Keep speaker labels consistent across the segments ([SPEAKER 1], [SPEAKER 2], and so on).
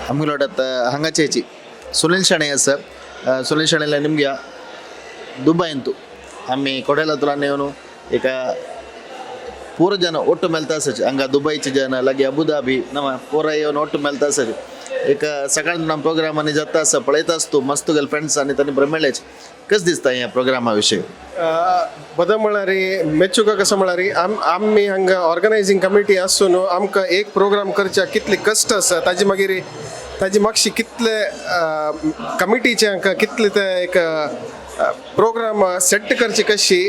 [SPEAKER 1] आमगेलो हांगाचे सुनील शणै आसा. सुनील शणैला निमगे ದುಬೈಂತು आमी कोडेला येवन एका ಪೂರ ಜನ ಒಟ್ಟು मेलता आसाचे. हांगा दुबयचे जन, लागी अबुधाबी नवा पोरा येवन ಒಟ್ಟು मेलता आसाचे. एक सकाळ ना प्रोग्राम आनी जाता आसा, पळयता आसतू मस्त तुगेले फ्रेंड्स आनी तांणी बरें मेळ्ळेच. कशें दिसता ह्या प्रोग्रामा विशयी?
[SPEAKER 2] बदल म्हळ्यार मेचुका कसं म्हळ्यार आमी हांगा ऑर्गनायझींग कमिटी आसून आमकां एक प्रोग्राम करच्याक कितले कश्ट आसा, ताजी मागीर ताजी मागशी कितले कमिटीचे हांकां कितले ते एक प्रोग्राम सेट करची कशी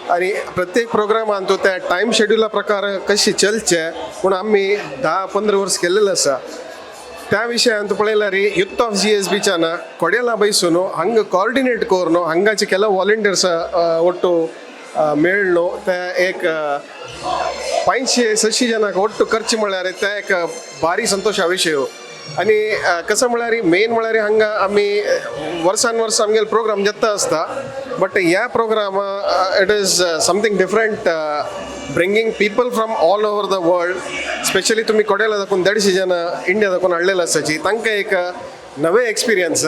[SPEAKER 2] आनी प्रत्येक प्रोग्रामान तो त्या टायम शेड्युला प्रकार कशी चलचे पूण आमी 10-15 वर्स केल्लेले आसा. त्या विशयान तूं पळयल्यार युथ ऑफ जीएसबीच्यान कोडेला बैसून हांगा कॉर्डिनेट करून हांगाचे ಕೆಲವು ವಾಲंटियर्स ಒಟ್ಟು मेळ्ळो. ते एक 500-600 जणांक ಒಟ್ಟು ಖರ್ಚು म्हळ्यार ते एक भारी संतोशा विशय. आनी कसं म्हळ्यार मेन म्हळ्यार हांगा आमी वर्सान वर्स आमगेले प्रोग्राम जाता आसता, बट ह्या programme it is something different, bringing people from all over the world. Specially तुमी कोडेला दाखोवन 150 जण इंडिया दाखोवन हाडलेले आसाची, तांकां एक नवे एक्सपिरियन्स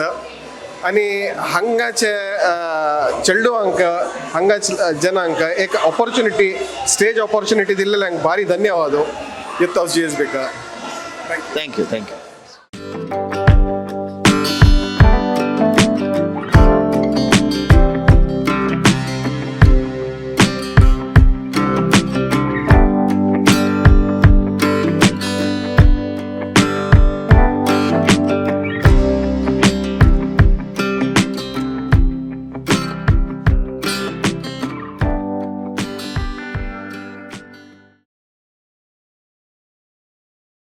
[SPEAKER 2] आनी हांगाचे चेडवांक, हांगाचे जनांक एक ऑपॉर्च्युनिटी, स्टेज ऑपॉर्च्युनिटी दिल्लेल्यांक भारी धन्यवाद युथ ऑफ जीएसबीक.
[SPEAKER 1] Thank you, thank you.